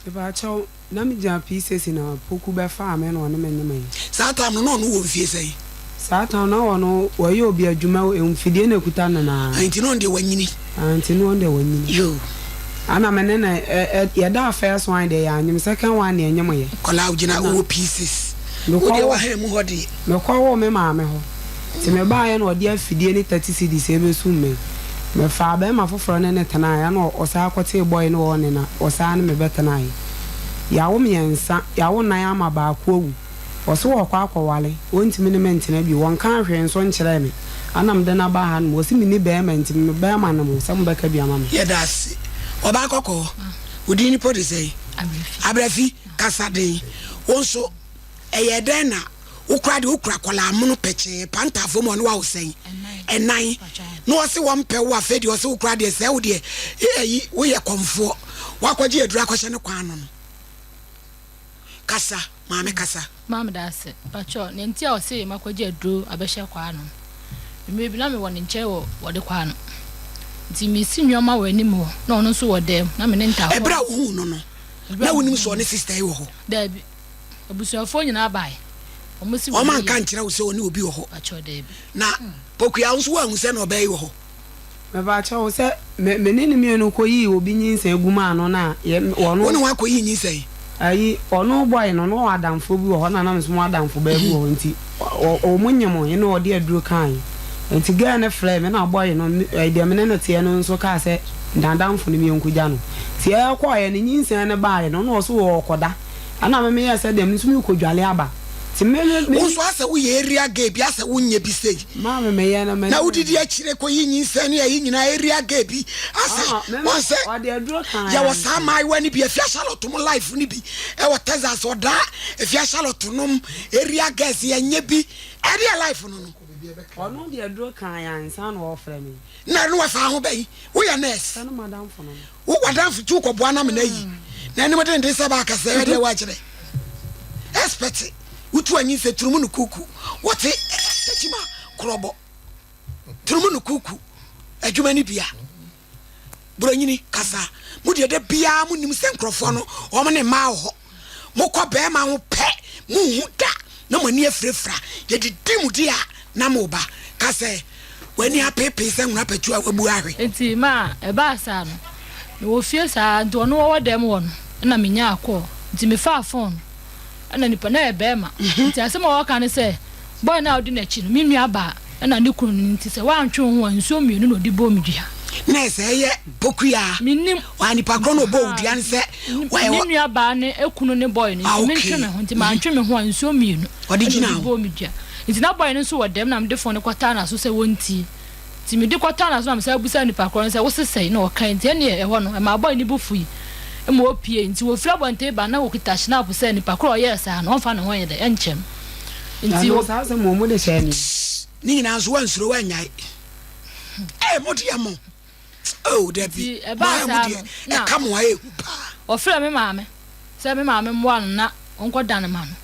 Mepaakyɛw, na me gyina PCC na Poku bɛfaa me na ɔne me nyemee. Saa time no na ɔno wɔ mfie sɛn? Saa time no na ɔno ɔyɛ obi adwuma mfidie na ɛkuta no naa. Ah nti na ɔno deɛ wanyini. Ah nti na ɔno deɛ wanyini. Yoo. Ana me ne no ɛ ɛ yɛdaa first one deɛ yɛanyem, second one na yɛnyemeeɛ. Kɔlaa wogyina wowɔ P6. Wo deɛ waha mu hɔ deɛ. Mekɔ woo me maame hɔ. Nti mebaeɛ na ɔde afidie ne 30 cedis ɛbɛsum me. Mefaa bɛɛma foforɔ ne no tenaeɛ ɛna ɔsan kɔtee boy no wɔ hɔ ne na ɔsan ne me bɛtenaeɛ. Yɛawo mmiɛnsa, yɛawo nnan ama baako awu. Ɔse ɔɔkɔ akɔware, ɔntumi ne me ntena bio. Ɔnkaa hwee nso nkyerɛɛ me. Ɛna mede no aba hanom. Ɔse menni bɛɛma nti me bɛɛma ne mo sɛ mobɛka bi ama me. Yɛda ase. Ɔbaa kɔkɔɔ, wo din nipo de sɛn? Abrafi. Kasa den. Wo nso, ɛyɛɛ dɛn na wo koraa deɛ wokura akwadaa mono pɛkyɛɛ pantaafoɔ mu ɔne wawo sɛn? Ɛnan. Na ɔse wɔmpɛ wo afei deɛ ɔse wo koraa deɛ sɛ wo deɛ ɛyi woyɛ kɔmfoɔ wakɔgye aduru akɔhyɛ ne kwan ano no. Kasa, maame kasa. Maame daase, mpakyɛw nea nti a ɔse makɔgye aduro abɛhyɛ kwaa no, mmerɛ bi na mewɔ ne nkyɛn wɔ wɔde kwaa no, nti mesi nnoɔma wɔ anim hɔ na ɔno nso wɔ dɛm na me ne ntaafoɔ. Ɛberɛ a wohuu no no, na wonim sɛ ɔne sister yi wɔ hɔ? Daabi, abusuafoɔ nyinaa baeɛ, wɔn se Wɔn wɔn anka yɛ. ankyerɛ wo sɛ ɔne obi wɔ hɔ? Mpakyɛw daabi. Na Pokuya wo nso woanhu sɛ na ɔbaa yi wɔ hɔ? Mepakyɛw, sɛ me me ne no mienu kɔyii obi nyinsɛn gu maa no no a, yɛ ɔno. Wo ne hwan kɔyii nyinsɛn? Ayi, ɔno boy no, na ɔwɔ adamfoɔ bi wɔ hɔ, na na me nso mewɔ adamfo baa bi wɔ hɔ, nti ɔ ɔ wɔn nyem na ɔde aduro kaeɛ. Nti girl no frɛɛ me, na boy no, me ɛɛ deɛ me ne no teɛ no nso kaa sɛ n'adamfo no meɛnkɔgya no. Nti yɛkɔeɛ no, nyinsɛn no baeɛ no, na ɔse ɔɔkɔda. Ɛna me meyɛɛ sɛ deɛ me nso merekɔdwale aba. Nti me me me. Wo nso asɛ woyɛ area girl bi asɛ wonyɛ bi sei. Maame meyɛ no me. Na wodidi akyire kɔyi nyinsɛn ne ayi nyinaa area girl bi asɛ wɔn sɛ yɛwɔ saa mmaayewa no bi Afia Charlotte mo life no bi ɛwɔ Texas ɔdaa Afia Charlotte nom area girls yɛnyɛ bi ɛdeɛ life no no. Ɔno de aduro kaa yɛn ansa na ɔrefrɛ me. Na ɛno wafa ho bɛyi woyɛ nurse. Sɛ no madamfo no no. Wo w'adamfo tu kɔboa na mena yi n'anim denden sɛ baaka sɛ ɛdeɛ woakyerɛ expert wotu anyi sɛ turumu no kuku wɔte takyima korɔbɔ turumu no kuku adwuma no bia buronyini kasa mo deɛ da biara mo nim sɛ nkurɔfoɔ no wɔn ne mmaa wɔ hɔ mokɔ bɛrima ho pɛ monhu da na mo ani afirafira yɛdidi mo di a na mo ba ka sɛ w'ani apeepee sɛ nwera patu a wabu ahwe. Enti ma ɛbaa saa no, mewɔ fie saa nti ɔno ɔwɔ dɛm hɔ no ɛna menyaa call nti mefaa phone no ɛna nipa no ɛyɛ bɛɛma nti asɛm a ɔɔka ne sɛ boy no a ɔdi n'akyi no me nua baa ɛna ne kunu no nti sɛ woantwe wo ho a nsuo mmienu na ɔde bɔɔ me dua. Na ɛsɛ ɛyɛ pokuyaa. Mennim. Waa nipa korɔ na ɔbɔɔ wo dua no sɛ wayɛ Ne nua baa ne kunu ne boy no nti mentwe me ho nti mantwe me ho a nsuo mmienu Ɔde ɛna gyina ɔde ho. bɔɔ me dua. Nti na boy no nso wɔ dɛm na mede phone no kɔtaa n'aso sɛ wɔntie. Nti mede kɔtaa n'aso na mesan bisaa nipa korɔ no sɛ wose sɛn na ɔkae nti ɛneɛ ɛhɔ no ɛmaa boy no bo fui ma ɔpuei nti wɔfiri abɔnten ba na wɔkita schnapp sɛ nipa korɔ a ɔyɛɛ saa no ɔmfa ne ho nyɛ dɛ ɛnkyɛ no nti Ɛno saa asɛm wɔn de hyɛɛ me. Ne nyinaa nso woansuro woannyae. Ee mo deɛ mo oh dabi Nti mo ɛbaa ayɛ mo saa deɛ no na ɛka mo a ɛyɛ hu paa. Ɔfrɛɛ me maame sɛ me maame mmoa no na ɔnkɔdane ma no.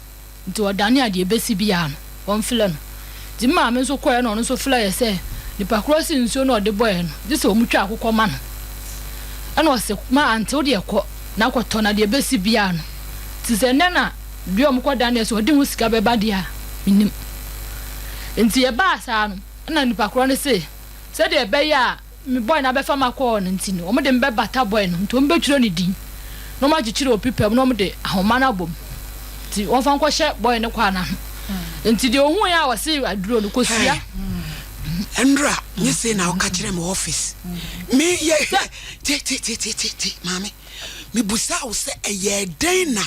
Nti ɔdane a deɛ ɛbɛsi biara no, ɔmfrɛ no. Nti me maame nso kɔeɛ na ɔno nso frɛeɛ sɛ nipa korɔ se nsuo no a ɔde bɔeɛ no, gye sɛ wɔtwa akokɔ ma no. Ɛna ɔse, ma ante wo deɛ kɔ na kɔtɔ na deɛ ɛbɛsi biara no. Nti sɛ nnɛ na deɛ wɔkɔdaneɛ sɛ ɔde ho sika bɛba deɛ a, mennim. Nti ɛbaa saa no, ɛna nipa korɔ no se, sɛdeɛ ɛbɛyɛ a me boy no abɛfa me akɔ hɔ no nti no, wɔde me bɛbata boy no, nti wɔbɛtwerɛ ne din na wɔakyekyere wɔ pipa mu na wɔde ahoma no abɔ mu, nti wɔmfa nkɔhyɛ boy no kwan no ano. Nti deɛ ɔhuiɛ a ɔse aduro no, kɔsua. Ɛnora nye sei na woka kyerɛ me wɔ office. Me yɛ hwɛ te te te te te te maame. Me busa wo sɛ ɛyɛɛ dɛn na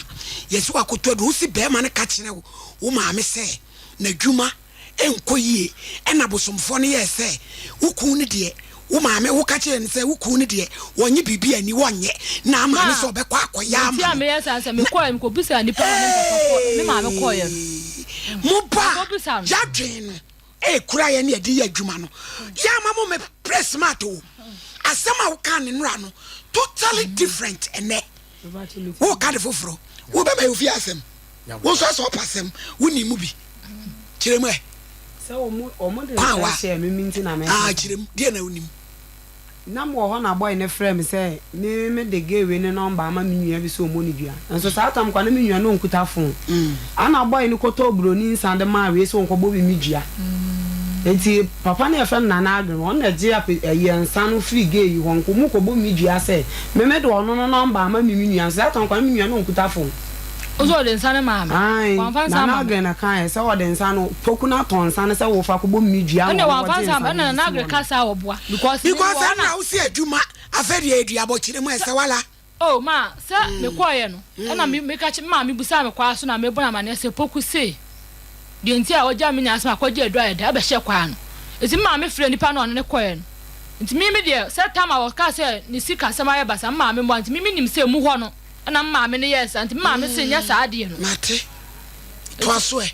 yɛse wakɔtɔ aduro, wo se bɛɛma no ka kyerɛ wo maame sɛ n'adwuma nkɔ yie ɛna bosomfoɔ no yɛɛ sɛ wo kun no deɛ wo maame wo ka kyerɛ no sɛ wo kun no deɛ wɔnye biribi ani wɔnyɛ na ama ne sɛ ɔbɛkɔ akɔyɛ ama no. Meyɛ saa sɛ mekɔɛ mekɔbisa nipa ma ne papa kɔ me maame kɔɔyɛ no. Mo ba yɛadwen no ɛkura yɛ ne yɛde yɛ adwuma no yɛ ama mo me press smart o asɛm a woka ne nora no totally different ɛnɛ woka de foforɔ wobɛma yɛ ofie asɛm. Wo nso asɛ ɔpa asɛm, wonim mu bi. Kyerɛ mu ɛ. Sɛ wɔn de Kwan nsa wa. hyɛɛ me me nti na meka Ah, saa. kyerɛ mu. Deɛ na wonim. Na mewɔ hɔ na boy no frɛɛ me sɛ me mede gay wei ne number ama me nua bi sɛ ɔmmɔ no dua. Nso saa tam koraa na me nua no ɔnkuta phone. Ana boy no kɔtɔɔ broni nsa de maa wei sɛ ɔnkɔbɔ me me dua. Nti papa no a yɛfrɛ no Nana Addo no ɔno na ɛgye ape ɛyi nsa no firi gay yi hɔ nka ɔmu kɔbɔ me dua sɛ me mede ɔno no number ama me me nua. Nso saa tam koraa na me nua no ɔnkuta phone. Wo sɛ ɔde nsa no maa me. Ae, Wamfa nsa Nana amma me. Aggrey na kaeɛ sɛ ɔde nsa no, Poku no atɔ nsa no sɛ wofa kɔbɔ me dua Ɛnna na ɔno wamfa ɔgye nsa nsa amma no ɛnna de Nana si Aggrey hɔ ka no. saa a ɔboa because me Because wɔ hɔ ɛnna na. wosi adwuma afei deɛ yɛdua abɔkyere mu ɛsɛ wala. Oh ma sɛ mekɔeɛ no ɛnna me meka kye me maame bisaa me kwaa so na mebɔ no amaneɛ sɛ Poku se deɛ nti a ɔgyaa me nyaa sɛ makɔgye aduro ayɛ dɛ abɛhyɛ kwaa no nti me maame frɛɛ nipa no a ɔne no kɔeɛ no nti me me deɛ sɛ tam a ɔkaa sɛ ne sika asɛm ayɛ basaa me maame mmoa nti me menim sɛ mu hɔ no Ɛna me maame no yɛɛ saa, nti me maame se nyɛ saa adeɛ no. Mate. Toa so ɛ.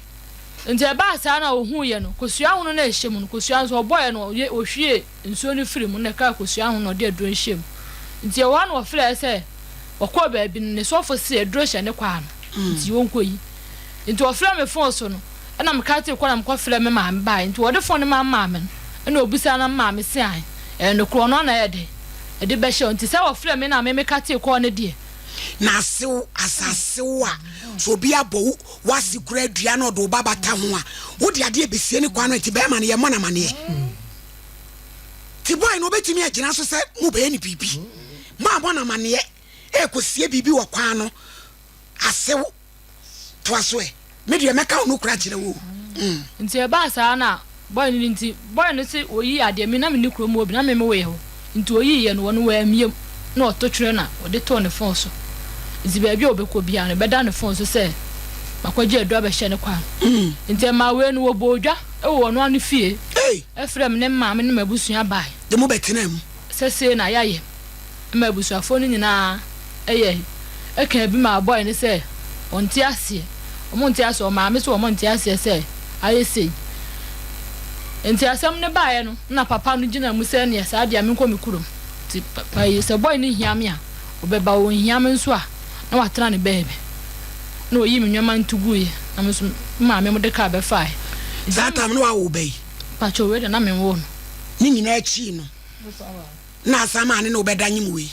Nti ɛbaa saa na ɔhuuiɛ no, kosua hono no a ɛhyɛ mu no, kosua nso ɔbɔeɛ no, ɔye, ɔhwiee nsuo no firii mu na ɛkaa kosua hono na ɔde aduro no hyɛɛ mu. Nti ɛwɔ hɔ na ɔfrɛɛ sɛ ɔkɔɔ baabi no, ne sɔfo se aduro hyɛ ne kwaa no, nti ɔnkɔyi. Nti ɔfrɛɛ me fon so no, ɛna meka tee kɔ na mekɔfrɛɛ me maame baeɛ. Nti ɔde fon no maa me maame no, ɛna ɔbisaa na me maame se ae, ɛyɛ nokorɛ, ɔno ara na ɛyɛ dɛn? Ɛde bɛhyɛ wo. Nti sɛ wɔfrɛ me na me meka tee kɔɔ no deɛ. Na asew, asasew a, sɛ obi abɔ wo w'ase kura dua na ɔde wo ba bata ho a, wode adeɛ besie ne kwan no nti bɛrima no yɛmmɔ no amaneɛ. Nti boy no obetumi agyina so sɛ mobɛyɛ no biribi. Moammɔ no amaneɛ ɛrekɔsie biribi wɔ kwan no asew. Toa so ɛ. Me deɛ mɛka wo nokorɛ akyerɛ wo o. Mm. Nti ɛbaa saa na boy no nti boy no se oyii adeɛ me na menni kurom hɔ bi na me mewɔ hɔ nti oyiiɛ no ɔno wammiem na ɔto twerɛ na ɔde too ne phone so nti baabi a ɔbɛkɔ biara no ɛbɛda ne phone so sɛ makɔgye aduro abɛhyɛ ne kwan nti ɛmaa wei no wɔbɔɔ dwa wɔ ɔno ara ne fie Ei! frɛɛ me ne me maame ne m'abusua bae. De mo bɛtenaa mu. Sɛ sei na yɛayɛ. ma abusuafoɔ no nyinaa yɛe. Ɛkaa bi maa boy no sɛ ɔnte aseɛ. Wɔn nte aseɛ, ɔmaame nso wɔn nte aseɛ sɛ ayɛ sei. Nti asɛm no baeɛ no na papa no gyina mu sɛ neɛ saa deɛ menkɔ me kurom. Nti papa yi sɛ boy no hia me a ɔbɛba, ɔnhia me nso a na watena ne baabi. Na ɔyii me nnoɔma no to guiɛ na me nso me maame mo de kaa bɛfaeɛ. Nti Saa time no wawo ba yi? Mpakyɛw wei deɛ na menwoo no. Ne nyinaa akyii no. Na asan maa ne na ɔbɛda nyem wei.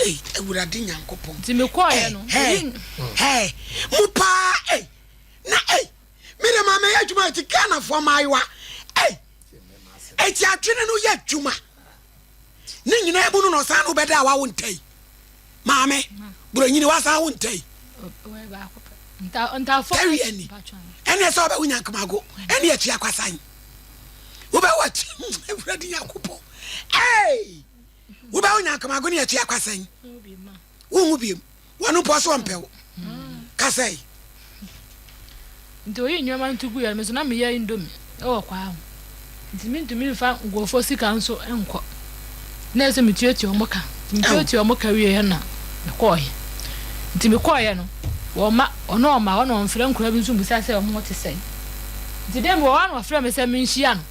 Ei, Awurade Nyankopɔn. Nti mekɔeɛ no, Hey, oyi. hey, mo paa, ei, na ei, me de maa mɛyɛ adwuma eti Ghanafoɔ mmaayewa, ei, eti adwene no yɛ adwuma. Ne nyinaa mu no na ɔsan na ɔbɛda a wawo ntai. Maame, buronyini wasan wo ntai. Ntafo. Tɛwi ani. Ɛne sɛ ɔbɛwo nyankomago, ɛne atua kwasan. Wobɛwo akyi Awurade Nyankopɔn. Ei! Wobɛwo nyankomago ne atua kwasan. Wonwu biem. Wɔno mpo ɔso ɔmpɛ wo. Kasa yi. Nti oyii nneɛma no to guiɛ no, me nso na meyɛ indomie wɔ kwaa ho. Nti mentumi mfa nkurɔfoɔ sika nso nkɔ. Na ɛsɛ sɛ metuatua wɔn ka. Nti metuatua wɔn ka wieeɛ na mekɔeɛ. Nti mekɔeɛ no, wɔmma, ɔno ɔmma hɔ na ɔmfrɛ nkwadaa bi nso mmisa sɛ wɔn ho te sɛn. Nti dɛn bi wɔ hɔ a na ɔfrɛ me sɛ menhyia no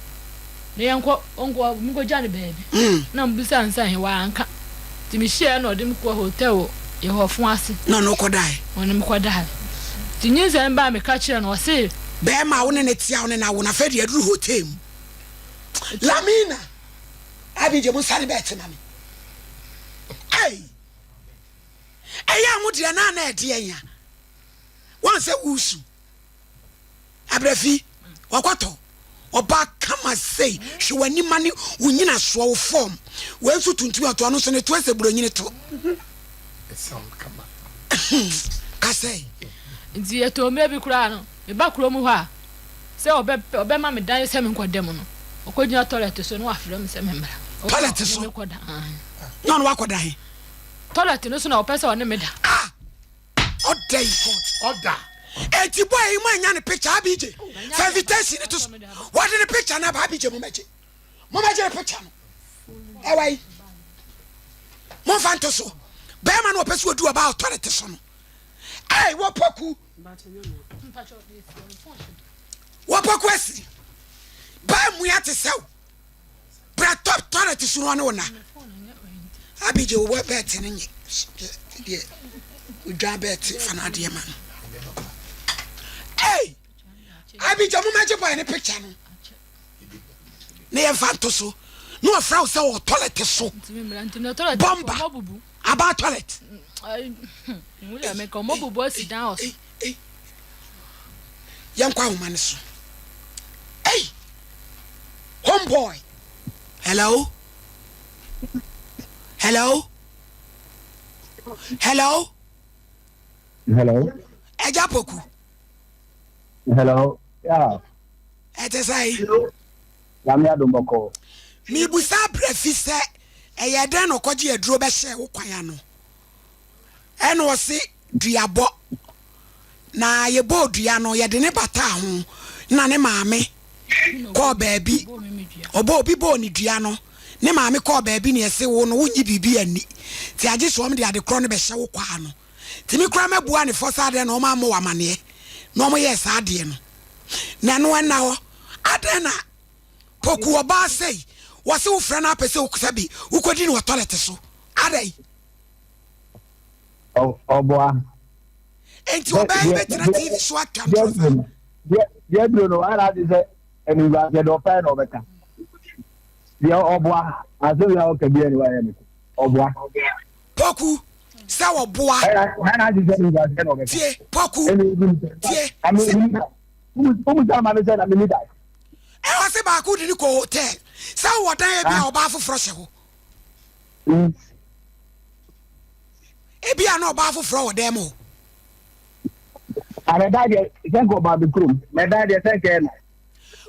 na yɛnkɔ, ɔnkɔ, menkɔgya no baabi. Na mebisa no sɛ he, wanka. Nti mehyiaeɛ na ɔde me kɔɔ hotel wɔ Yehɔfo ase. Na ɔne wo kɔdaeɛ? Ɔne me kɔdaeɛ. Nti nyinsɛn baa meka kyerɛɛ no, ɔse. Bɛɛma a wo ne no te a wo ne no awo no, afei deɛ aduru hotel mu. Lamina, Abigye mo nsane bɛɛte ma me. Ei! Ɛyɛ a mo deɛ na na ɛdeɛn a? Wɔn sɛ wusu. Abrafi, wakɔtɔ ɔbaa kama sei, hwɛ w'anim ne wo nyinasoɔ, wo fɔm. Wei nso tuntum ɔtɔ, ɔno nso ne to ɛsɛ buronyini to. Kasɛe. Nti yɛtɔɔ mmerɛ bi koraa no, meba kurom hɔ a, sɛ ɔbɛ ɔbɛma me dan sɛ menkɔda mu no, ɔkɔgyina tɔlɛt so na wafrɛ me sɛ memmra. Tɔlɛt so? Mekɔda. Na ɔno wakɔda he? Tɔlɛt no so na ɔpɛ sɛ ɔne me da. Ah! Ɔda yi court. Ɔda. Eti boy yi mo anya ne picture abj fa invitation to so wɔde ne picture na ba abj mo mɛgye mo mɛgye ne picture no ɛwɔ yi mo nfa nto so bɛrima no ɔpɛ so odu ɔbaa authority so no ɛy wɔpɔku wɔpɔku asiri baa mua te sɛw. Bra top toilet so no ɔne wo na. Abigye wo bɛɛte no nye deɛ odwa bɛɛte fa no adeɛ ma no. Hey! Abigye mo mɛgye boy ne picture no. Ne yɛmfa nto so. Na ɔfrɛ wo sɛ wɔ toilet so. Bɔmba aba toilet. Yɛnkɔ ahoma no so. Ei! Homeboy. Hello? Hello? Hello? Hello? Ɛgya Poku. Hello. Yeah. Ɛte sɛn? Nyame adom bɔkɔɔ. Mebusa Abrafi sɛ ɛyɛ dɛn na ɔkɔgye aduro bɛhyɛɛ wo kwan ano? Ɛna ɔse duabɔ. Na yɛbɔɔ dua no yɛde ne bataa ho na ne maame kɔɔ baabi. Ɔbɔ obi bɔɔ ne dua no ne maame kɔɔ baabi na yɛse wo no wonnye biribi anni nti agye sɛ wɔn de ade korɔ no bɛhyɛ wo kwaa ano. Nti me koraa mɛbua ne fɔ sɛ adɛn na wɔn ammɔ wo amaneɛ na wɔn yɛɛ saa adeɛ no. Na ɛno ɛnna hɔ. Adɛn na Poku ɔbaa sei wɔse wo frɛ no apɛ sɛ sɛbi wokɔdi no wɔ toilet so adɛn? Ɔboa. Enti ɔbaa yi bɛtena TV so atwa ntorɔ saa? Deɛ duro no ara ade sɛ animguaseɛ deɛ ɔpɛ na ɔbɛka. Deɛ ɔboa asɛm yɛ ɔka biara ni wayɛ no ɔboa. Poku sɛ ɔboa. Tie Poku tie. Ɛwɔ se baako de ne kɔ hotel sɛ wɔ dan ebi a ɔbaa foforɔ hyɛ hɔ. Ebi a na ɔbaa foforɔ wɔ dan mu hɔ. Mɛda deɛ sɛ nka ɔbaa bi kurom mɛda deɛ sɛ nka ɛna.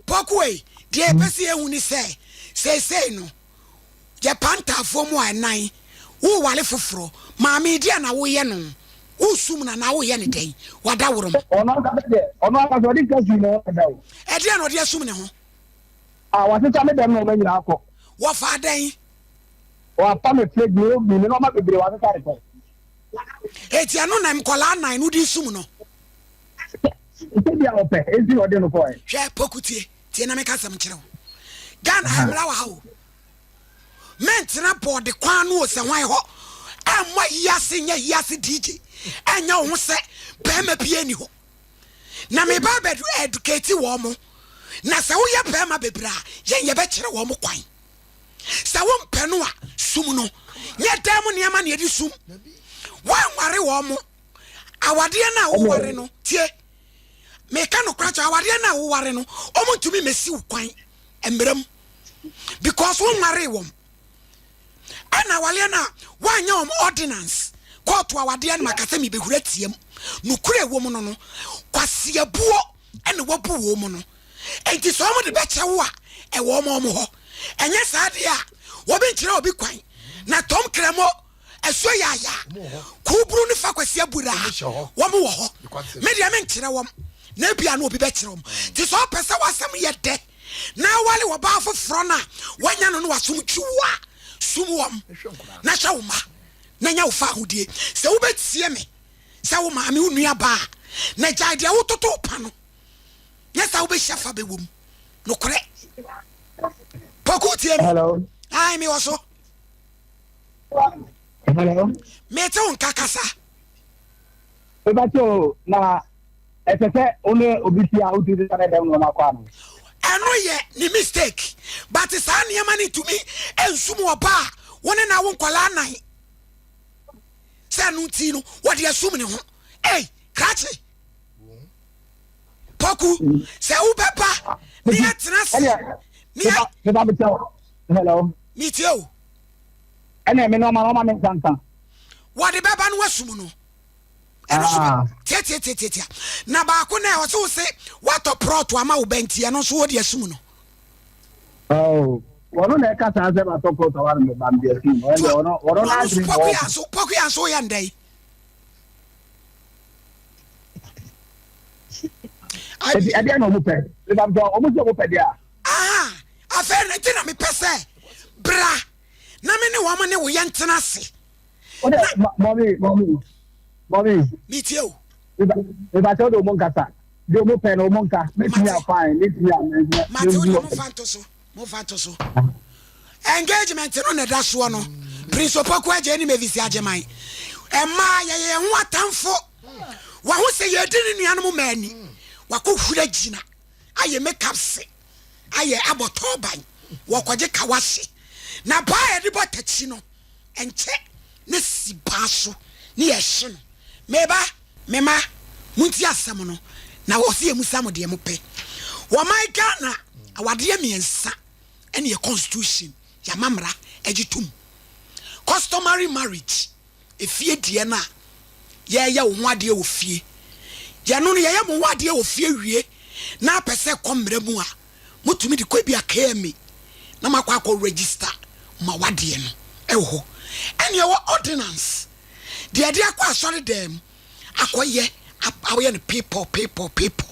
Poku ei deɛ ɛpɛ sɛ yɛhu ne sɛ seesei no Yɛ pantaafoɔ mu a ɛnan. Woreware foforɔ. Maame yi deɛn na woreyɛ no? Woresum no anaa woreyɛ no dɛn? Wadaworom. Ɔno ankasa deɛ, ɔno ankasa ɔde nka sum ne ho dada o. Ɛdeɛn na ɔde asum ne ho? Ah, wasesa me dɛm nneɛma nyinaa kɔ. Wɔfaa dɛn? Wafa me fridge, me oven, me nneɛma bebree wasesa de kɔ. Eti ɛno na nkwadaa nan no wode sum no? Sɛ bi a ɔpɛ, enti na ɔde no kɔɛ. Hwɛ, Poku tie. Tie na menka asɛm nkyerɛ wo. Ghana ha mmara wɔ ha o. Mentena bɔɔde kwan no o sɛ hwan hɔ. Ɛmmɔ ayi ase nyɛ ayi ase DJ. Ɛnyɛ wo ho sɛ bɛrima bi ani hɔ. Na meba abɛ educate wɔn mo. Na sɛ woyɛ bɛrima bebree a, yɛn yɛbɛkyerɛ wɔn mo kwan. Sɛ wompɛ no a, sum no. Nyɛ dan mu nneɛma na yɛde sum. Woanware wɔn mo. Awadeɛ no a woware no, tie. Meka nokorɛ kyerɛ awadeɛ no a woware no wɔn ntumi mmɛsi wo kwan mmara mu because wonwaree wɔn ɛna awadeɛ no a woanyɛ wɔn ordinance kɔɔto awadeɛ no maka sɛ mebɛhura tiam nokorɛ ɛwɔ mu no no kwaseabuo ɛna wabu wɔ mu no enti sɛ wɔn de bɛkyɛ wo a ɛwɔ wɔn wɔn hɔ ɛnyɛ saa deɛ a wɔbi nkyerɛ obi kwan na tɔm kramo Asuo Yaayaa, Kuuburu ne Fa Kwasi Abura, wɔn wɔ hɔ. Me deɛ menkyerɛ wɔn, na ebia na obi bɛkyerɛ wɔn. Nti sɛ ɔpɛ sɛ w'asɛm yɛ dɛ na aware ɔbaa foforɔ no a wanya no na w'asom twi wo a, sum wɔn na hwɛ wo mma na nya wo fahodie. Sɛ wobɛtie me sɛ wo maame, wo nua baa a, na gyae deɛ wototo pa no, nyɛ saa wobɛhyia fa bɛwɔ mu. Nokorɛ. Poku tie me. Ae, mewɔ so. Hello. Mete wo nka kasa. Mebakyɛ o na ɛsɛ sɛ wo ne obi si a wotumi sesa ne dɛm nneɛma kɔ ano. Ɛno yɛ ne mistake but saa nneɛma no ntumi nsum ɔba a wo ne na wo nkwadaa nan sɛ ɛno nti no wɔde asum ne ho. Ei krakye Poku sɛ wobɛba ne yɛtena se ne yɛ. Hello. Metie o. Ɛna me nɔɔma no ɔma me nsa nka. Wɔde bɛba no wasum no. Ɛno so ah. tiatiatiatia. Na baako na ɔse wo se watɔ prɔto ama wo ba nti ɛno nso wɔde asum no. Oh. Wɔno na ɛka saa sɛ matɔ prɔto ama me ba mede asum no. Ɛnde ɔno ɔno n'adwene na ɔwɔ. So pɔkuya nso yɛ ndɛ yi. Ɛdeɛ na ɔmo pɛ. Ɔmo sɛ ɔmo pɛ deɛ a. Aha, afei no nti na mepɛ sɛ bra na me ne wɔn ne wo yɛ ntena ase. Wode, mɔmi, mɔmi, mɔmi. Metie o. Mebakyɛ wode ɔmo nkasa. Deɛ ɔmo pɛ no ɔmo nka. Mɛtumi a fine, mɛtumi a mɛtumi. Mate wode mo fa nto so, mo fa nto so. Engagement no na ɛda soɔ no. Prince Opoku Adjei ne Mavis Agyeman. Mmaa yɛyɛ yɛn ho atamfo. Waho sɛ yɛdi ne nuanom mmaa ni. Wakɔ hura gyina ayɛ makeup se ayɛ abɔ tɔɔban. Wɔkɔgye kawahye. Na baa a yɛde bɔ takyi no, ɛnkyɛ na si baa so ne yɛhye no. Me ba, me mma, montie asɛm no, na wɔse yɛmmisa mo deɛ mopɛ. Wɔ man Ghana, awadeɛ mmiɛnsa ɛne yɛ constitution, yɛamammara gye tom. Customary marriage, efie deɛ no a yɛyɛ wo ho adeɛ wɔ fie. Yɛno no yɛyɛ mo ho adeɛ wɔ fie wie na apɛ sɛ kɔ mmara mu a, motumi de kɔ ebi a KMA na moakɔ akɔ register ma wadeɛ no ɛwɔ hɔ. Ɛne ɛwɔ ordinance deɛ yɛde akɔ asɔre dan mu akɔyɛ ayɛ no pepɔ pepɔ pepɔ.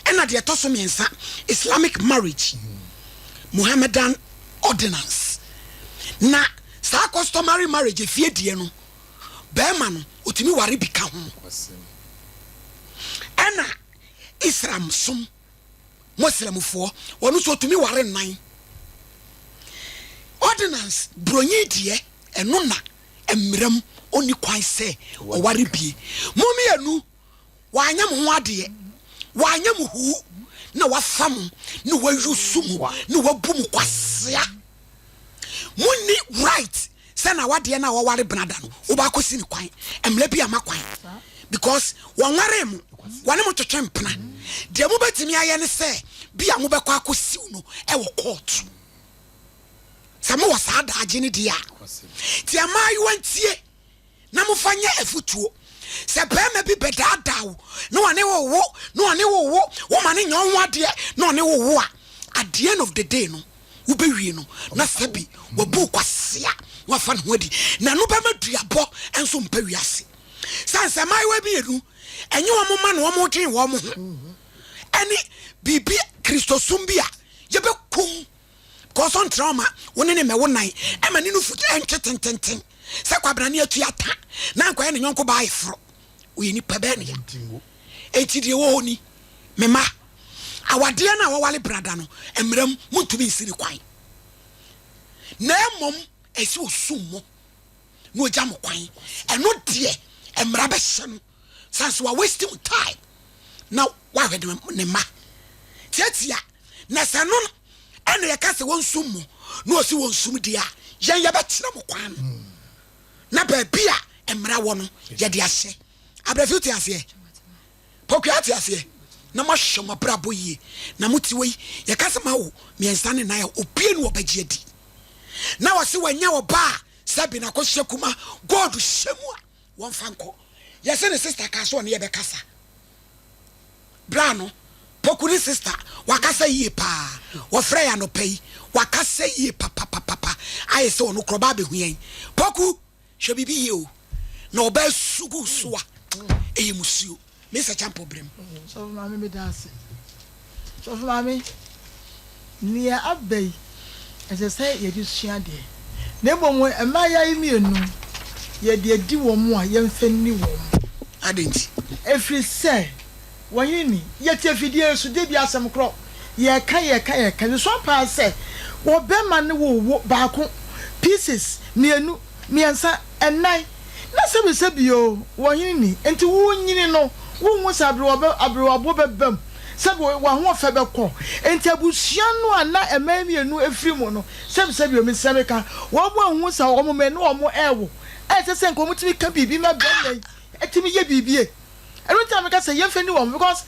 Ɛna deɛ ɛtɔ so mmiɛnsa Islamic marriage Muhammadan ordinance. Na saa customary marriage efie deɛ no bɛrima no otumi ware bi ka ho. Ɛna Islam som Muslimfoɔ wɔn nso otumi ware nnan. Ordinance bronyi deɛ ɛno na mmeram ɔnni kwan sɛ ɔware bie. Mo mmienu wanyɛ mo ho adeɛ, wanyɛ mo huu na wafa mo na wayusu mo na wabu mo kwasea. Monni right sɛ na wadeɛ no a wɔware benada no wobɛakɔsi ne kwan mmerɛ bi ama kwan because wɔnwaree mo, wɔne mo twetwe mpena. Deɛ mobɛtumi ayɛ ne sɛ bi a mobɛkɔ akɔsiw no ɛwɔ court. Sɛ mowɔ saa daagye no deɛ a, nti mmaayewa ntie na mofa nyɛ afutuo. Sɛ barima bi bɛdaadaa wo na ɔne wo wo na ɔne wo wo woma no nyɛ wo ho adeɛ na ɔne wo wo a, at the end of the day no wobɛwie no na sɛbi wabu wo kwasea na wafa ne ho adi na ɛno bɛma duabɔ nso mpa wiase. Sane sɛ mmaayewa mmienu ɛnyɛ wɔn mma na wɔn dwen wɔn ho ɛne biribi Kristosom bi a yɛbɛkum Kɔ so ntra ɔma wo ne ne mmɛwo nan ɛma ne nufu ntwe tententen sɛ kwabrane atua ta na ankɔyɛ ne yɔnko baa ayeforo. Ɔyɛ nipa bɛn ne ya? Enti deɛ ɛwɔ hɔ ni, me mma, awadeɛ no a wɔwale brada no, mmara mu montumi nsi no kwan, na mmom ɛsɛ ɔsum mo na ɔgya mo kwan. Ɛno deɛ mmara bɛhyɛ no sane sɛ wa waste mo time na wahwɛ ne mma tiatia. Na sɛ ɛno ɛna yɛka sɛ wɔnsum mo na ɔsi wɔnsum deɛ a, yɛn yɛbɛkyerɛ mo kwan no na baabi a mmara wɔ no yɛde ahyɛ. Abrɛfi wote aseɛ? Pokua te aseɛ? Na moahwɛ mo abrabɔ yie na mote wei yɛka sɛ mawo mmiɛnsa ne nan a obie ne ɔbɛgye adi na wɔse wanya ɔba a sɛbi na akɔhyɛ kuma God hyɛ mu a wɔmfa nkɔ. Yɛse ne sister kaa sɛ ɔne yɛbɛkasa. Bra no, Poku ne sister, wakasa yie paa. Wɔfrɛɛ yɛn anɔpa yi, wakasa yie papapapapa. Ayɛ sɛ ɔno korɔ ɔba abɛhu yɛn. Poku, hwɛ biribi yie o. Na ɔbaa su gu so a, ɛyɛ musuo. Mesa Champon brɛ mu. Sɔfo Maame meda ase. Sɔfo Maame, nea aba yi, ɛsɛ sɛ yɛde sua adeɛ. Na mmom mmaayewa yi mmienu, yɛde adi wɔn a, yɛmfa nni wɔn. Adɛn nti? Ɛfiri sɛ, wɔn ni. Yɛte afidie yi so, da biara asɛm korɔ. Yɛreka, yɛreka, yɛreka. Yɛsua paa sɛ, ɔbarima ne wo wo baako, pieces, mmienu, mmiɛnsa, nnan. Na sɛbisɛbi o, wɔ hene ni? Enti worenyini no, wonhu sɛ aberewa bɛ, aberewaboɔ bɛba mu, sɛbi w'ahoɔfɛ bɛkɔ. Enti abusua no a na mmaa mmienu firi mu no, sɛbisɛbi o, mesrɛ meka, wɔn anhu sɛ wɔn mma ne wɔn rewo, a ɛsɛ sɛ nka wɔtumi ka biribi ma barima yi tumi yɛ biribi. Ɛno nti na meka sɛ yɛmfa nni wɔn because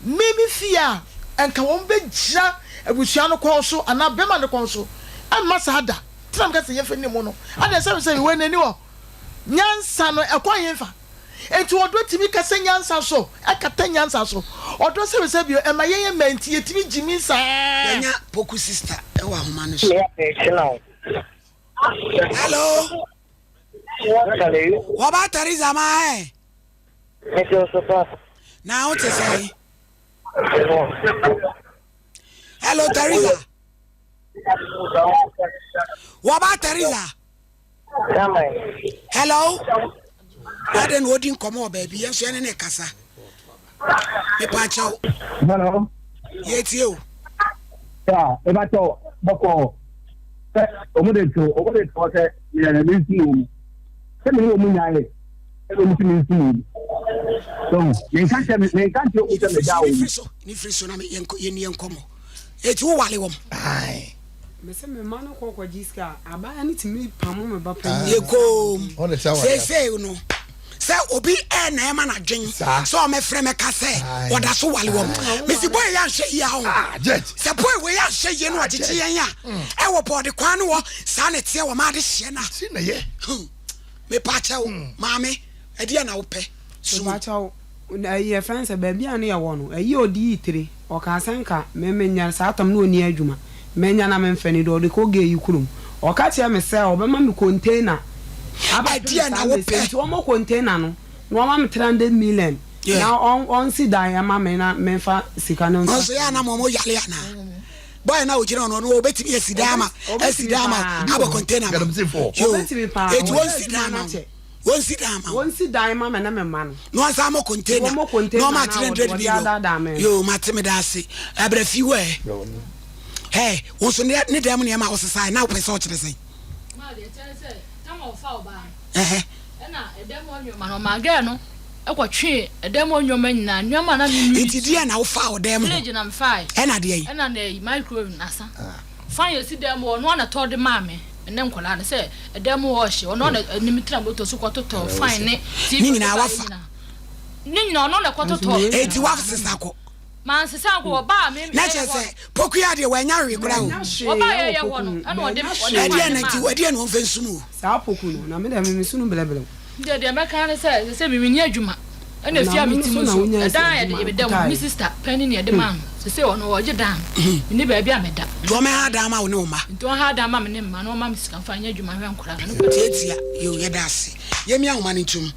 me me fie a, nka wɔn bɛgyina abusua no kɔn so anaa barima no kɔn so, ɛmma saa da. Nti na meka sɛ yɛmfa nni mu no. Adɛn, sɛbisɛbi, wei n'ani wɔ. Nyansa no, ɛkɔ hefa? Enti ɔdɔ tumi kasa nyansa so, ɛkata nyansa so. Ɔdɔ sɛbisɛbi o, ɛma yɛyɛ mmaa nti yɛtumi gyimi saa. Yɛanya Poku sister wɔ ahoma no so. Hello. Wɔba Teresa ma ɛ. Na wo te sɛn? Hello Teresa. Wɔba Teresa. Hello. Adɛn na ɔdi nkɔmmɔ wɔ baabi yɛn nso yɛne ne kasa. Mepa kyɛw. Hello. Yɛtie o. Ya, mepa kyɛw bɔkɔɔ. Sɛ ɔmo de to ɔmo de to sɛ yɛ me nsu wɔn mu. Sɛ me ne wɔn nyae ɛna ɔmo si me nsu wɔn mu. So menka nkyɛ menka nkyɛ ɔmo sɛ meda wɔn mu. Ne firi so na yɛn yɛn nkɔmmɔ. Eti wo wale wɔn. Aye. Mese me mma no kɔ kɔgye sika a, abaayewa no tumi pamo me ba panin. Yɛ koom. Seesei no, sɛ obi ɛna ɛma no adwen sɛ ɔmɛfrɛ mɛka sɛ ɔda so wale wɔm. Mese boy yi anhwɛ yie a ɔho. Sɛ boy wei anhwɛ yie na ɔgyegye yɛn a, ɛwɔ bɔɔde kwan no wɔ saa na ɛteɛ wɔ ma adehyeɛ no a. Hmm. Mepakyɛw, maame, ɛdeɛn na wopɛ? Sum. Mepakyɛw, ɛyi yɛfrɛ no sɛ baabi a ne yɛwɔ no, ɛyi a ɔdii tire, ɔkaa sɛ nka me menyɛ saa tam na ɔnni adwuma, mɛnya na memfa ni de ɔde kɔ gay kurom. Ɔka kyerɛɛ me sɛ ɔbɛma me container abɛpem Ɛdeɛn na saa mese wopɛ? nti ɔmmɔ container no na wama me 300 million Yeah. na ɔn ɔnsi dan ɛma me na memfa sika no Ɔno nsa nso yɛ a na mo mo yale anaa? Boy na ogyina hɔ no ɔno obetumi asi dan ama asi Obetumi dan ama paa. abɔ container ma. Yo, Obetumi paa. eti Ɔyɛ wɔnsi adwuma dan no ma wo. akyɛ. Wɔnsi dan ma wo. Wɔnsi dan ma me ne me mma no. Na wɔnsan mmɔ container. Wɔmmɔ Na container wɔma no a wɔde 300 wɔde million. adaadaa me no. Yo, mate meda ase. Abrɛ fi hɔ ɛ. Hɛ, wo nso ne ne dan mu nneɛma a wosesae na wopɛ sɛ ɔkyerɛ sɛn? Maa deɛ ɛkyerɛ ne sɛ, tam a ɔfaa ɔbaa no. Ɛhɛ. Ɛna ɛdan mu hɔ nneɛma no, ɔmaa girl no kɔtwee ɛdan mu hɔ nneɛma nyinaa, nneɛma a na me Nti deɛn na wofaa wɔ dan mu hɔ? Fridge na mefae. Ɛna deɛn? Ɛna na ɛyi microwave na asa. Fan yɛ si dan mu hɔ, ɔno ara na tɔ de maa me, me ne nkwadaa no sɛ ɛdan mu hɔ ɔhye, ɔno ara na ɛne me tena moto so kɔtotɔ fan ne TV Ne nyinaa ɔde baeɛ wafa? nyinaa. Ne nyinaa ɔno na ɛkɔtotɔ. Enti woasesa kɔ? Mansesa anko, wɔbaa me Na kyerɛ sɛ Pokuya deɛ wannya hwee koraa o. Mannya hwee Wɔbaa wɔ yɛyɛ Poku hɔ no, ho. ɛna ɔde Mannya ɔde hwee. fan Ɛdeɛn no na nti maa me. ɛdeɛn na ɔmfa nsum wo? Saa Poku no, na me deɛ me mesu no blɛblɛw. Ndeɛ deɛ mɛka ne sɛ, sɛsɛ me menni adwuma, ɛna efie Na a me mete nso mu na nso, wonyaa ɛdan a yɛde adwuma meda mu, kutaeɛ. me sista panin na yɛde maa no, sɛsɛ ɔno ɔregye dan no, menni baabi a meda. Nti ɔmmɛha dan ma wo ne wo mma? Nti ɔnha dan ma me ne me mma, na ɔmma me sika mfa nyɛ adwuma nhwɛ nkwadaa no, ɛno pɛ na. Tiatia, yoo yɛda ase. Yɛmmia nwoma no ntom.